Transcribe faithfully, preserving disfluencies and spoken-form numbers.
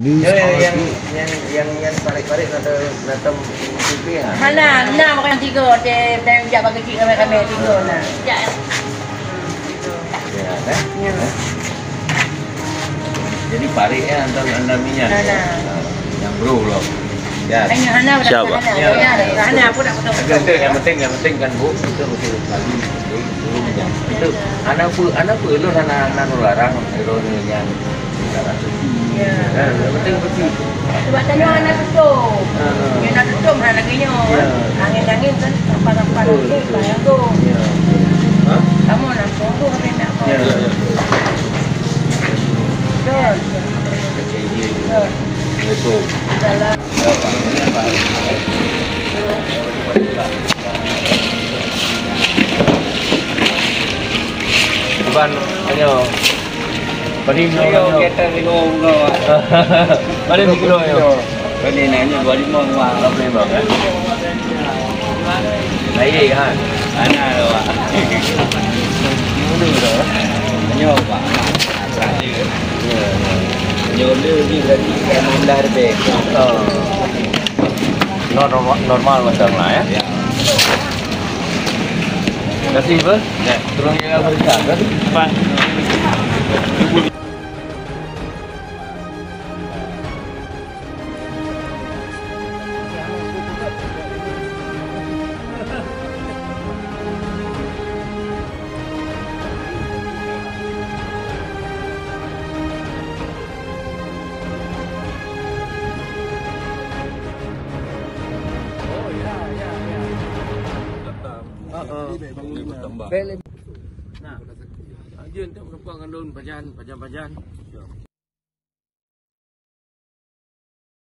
Ni, ya, ya, yang, yang, yang, yang parit-parit atau datang pimpin, ah? Hana, na, makanya tiga, dia, dia jak bagi cik ramai-ramai tiga, na. Ya, kan? Ya. Jadi parit ya, antara anda minyak. Hana. Ah, yang bro loh. Ya. Hanya hana, siapa? Hana, ya, hana, hana, aku tak betul. Itu, itu yang penting, yang penting kan, Bu, itu mesti sekali, itu, itu minyak. Itu, anak apa, anak apa, lu anak, anak orang, orang yang Ya. Ha, yang penting bersih. Sebab tadi orang nak tutup. Ha, ha. Dia nak tutup, ha, lagi nyoe. Ya. Angin-angin kan, sampah-sampah. Betul, lagi, betul. Bayang tu. Ya. Ha? Kamu nak tunggu, tapi nak kau. Ya, ya, ya. Betul. Betul. Assalamualaikum. Salam. Iban, ayo. Bani nyoe, ayo, nyoe. Kita lima bunga, Pak. Bani dua kilo, ayo. Bani nanya dua lima bunga. Dua puluh lima, kan? Lain, kan? Anak tu, Pak. Dulu tu. Nyoe, Pak. Terakhir. Ya, ya. Nyoe le ni berarti kan rendah lebih. Oh. Nor-, normal macam lah, ya. Ya. Kasih, apa? Ya. Tolong jaga barisan, kan? Pak. Dia bertambah. Nah, jeuet untuk meureumpok ngon lôn pajan, pajan-pajan.